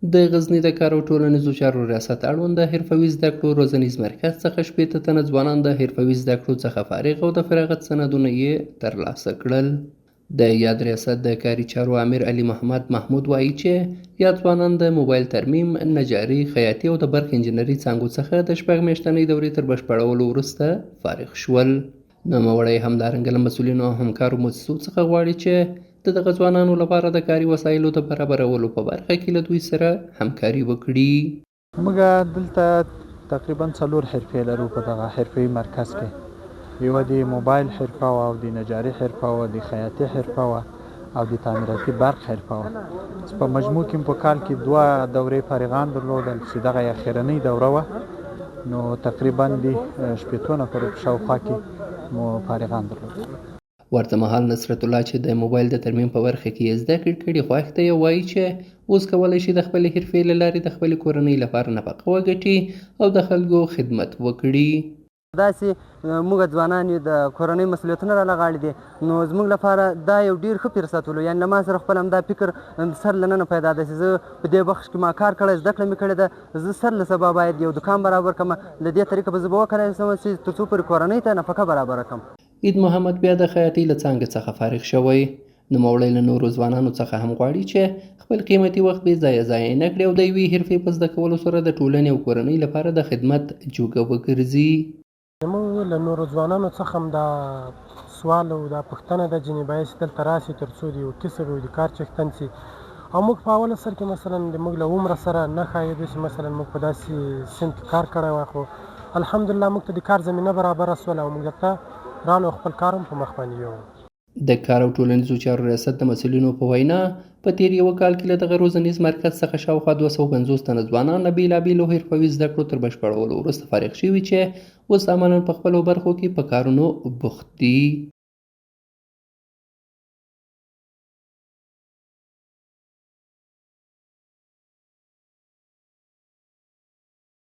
د غزني د کار او ټولنیزو چارو ریاست اړوند د حرفوي زده کړو روزنیز مرکز څخه 60 تنه ځوانان د حرفوي زده کړو څخه فارغ او د فراغت سندونه یې ترلاسه کړل. د یاد ریاست د کاري چارو امیر علي محمد محمود وایي چې یاد ځوانان د موبایل ترمیم، نجاري، خیاطي او د برق انجنیري څانګو څخه د شپږ میاشتنۍ دورې تر بشپړولو وروسته فارغ شول. نوموړی همدارنګه له مسؤلینو او همکارو موسسو څخه غواړي چې د دغه ځوانانو لپاره د کاري وسایلو د برابرولو په برخه کې له دوی سره همکاري وکړي. موږ دلته تقریبا څلور حرفې لرو په دغه حرفوي مرکز کې. یوه د موبایل حرفه وه او د نجاري حرفه وه، د خیاطي حرفه وه او د تعمیراتي برق حرفه وه. چې په مجموع کې په کال کې دوه دورې فارغان درلودل چې دغه یې اخرنۍ دوره وه. نو تقریبا د 60 نفرو په شاوخوا کې مو فارغان درلودل. ورته مهال نصرت الله چې د موبایل د ترمیم په برخه کې یې زده کړې کړي، خوښ دی او وایي چې اوس کولی شي د خپلې حرفې له لارې د خپلې کورنۍ لپاره نفقه وګټي او د خلکو خدمت وکړي. داسې موږ ځوانان یو، د کورنۍ مسؤلیتونه را له غاړې دي، نو زموږ لپاره دا یو ډیر ښه فرصت ولو. یعنې له ما سره خپل همدا فکر سر له ننه پیدا ده چې زه په دې بخش کې ما کار کړی، زده کړه مې کړې ده، زه سر له سبا باید یو دکان برابر کړم. له دې طریقه به زه به وکولای شم چې تر څو پورې کورنۍ ته نفقه برابره کړم. عید محمد بیا د خیاطۍ له څانګې څخه فارغ شوی. نوموړی له نورو ځوانانو څخه هم غواړي چې خپل قیمتي وخت بې ځایه ضایع نه کړي او د یوې حرفې په زده کولو سره د ټولنې او کورنۍ لپاره د خدمت جوګه وګرځي. زموږ له نورو ځوانانو څخه هم دا سوال او دا پوښتنه ده جنې باید چې دلته راشي تر څو د یو کسب او د کار څښتن شي. او موږ په اوله سر کې مثلا د موږ له عمره سره نه ښایېدو چې مثلا موږ په داسې سن کې کار کړی وای، خو الحمدلله موږ ته د کار زمینه برابره شوله او موږ دلته رالو او خپل کار هم په مخ باندې یوړ. د کار او ټولنیزو چارو ریاست د مسؤلینو په وینا، په تېر یوه کال کې له دغه روزنیز مرکز څخه شاوخوا 250 تنه ځوانان له بېلابېلو حرفوي زده کړو تر بشپړولو وروسته فارغ شوي چې اوس عملاً په خپلو برخو کې په کارونو بوخت دي.